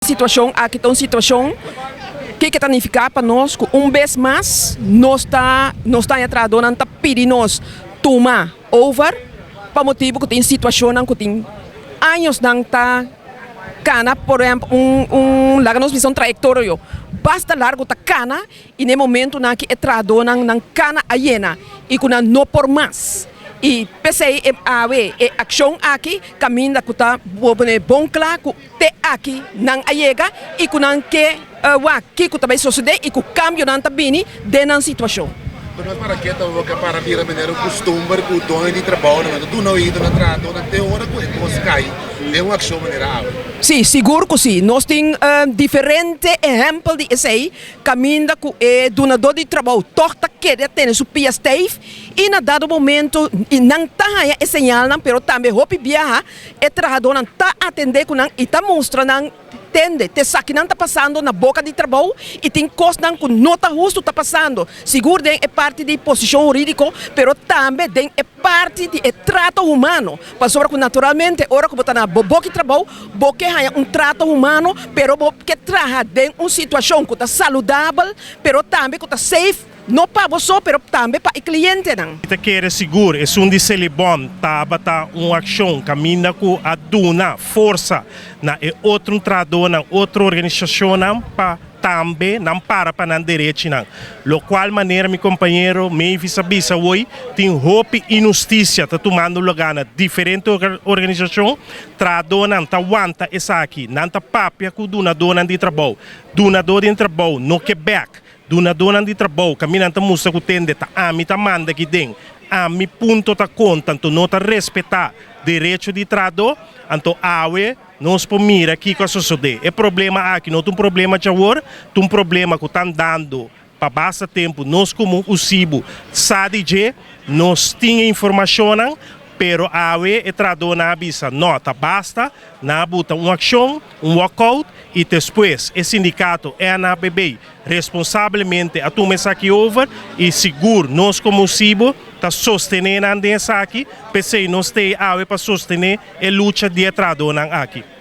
Situashon aki ta un situashon ke ta nifiká pa nos ku un bes mas nos ta nos ta trahadónan ta pidi nos tuma over pa motibu ku tin situashonnan ku tin añosnan ta kana. Por ehèmpel, un laga nos bisa un trayektorio basta largu ta kana i na e momentonan aki e trahadónan nan kana a yena i ku nan no por mas. I p'esei e awe e akshon aki kaminda ku ta bon kla ku te aki nan a yega i ku nan ke wak kiko ta bai sosodé i ku kambionan ta bini den nan situashon. Pero nos para ke ta boka para bira manera un kustumber ku doño di trabou nan no ta duna oido na trahadónan te ora ku e kos kai den un akshon manera awe? Sí, sigur ku sí. Nos tin diferente ehèmpel di esei kaminda ku e dunadó di trabou tòg ta keda tene su pia stijf i na dado momento nan ta haña e señalnan, pero tambe hopi biaha e trahadónan ta atendé ku nan i ta mustra nan tende te esakinan ta pasando na boka di trabou i tin kosnan ku no ta hustu ta pasando, sigur den e parti di posishon hurídiko, pero tambe den e parti di e trato humano, pasobra ku naturalmente ora ku bo ta na bo boka di trabou bo ke haña un trato humano, pero bo ke traha den un situashon ku ta saludabel, pero tambe ku ta safe, no pa bo so, pero tambe pa e klientenan. Mi ta kere sigur esun di Selibon tabata un akshon kaminda ku a duna forsa na e otro trahadónan, otro organisashonnan pa tambe nan para pa nan derechinan. Lokual manera mi kompañero Mavis a bisa awoi, tin hopi inhustisia ta tumando lugá na diferente organisashon. Trahadónan ta wanta esaki, nan ta papia ku dunadónan di trabou. Dunadó di trabou no ke bèk. Dunadónan di trabou kaminda nan ta mustra ku tende ta ami ta manda aki den, ami punto ta konta, anto no ta respetá derecho di trahadó, anto awe nos por mira kiko a sosodé. E problema aki no ta un problema djawor, ta un problema ku ta andando pa basta tempu. Nos komo USIBO sa di dje, nos tin e informashonnan, pero awe e trahadónan a bisa no, ta basta, nan a buta un akshon, un walkout, i despues e sindikato NABB responsablemente a tuma esaki over i sigur nos komo USIBO ta sostené nan den esaki. P'esei nos t'ei awe pa sostené e lucha di e trahadónan aki.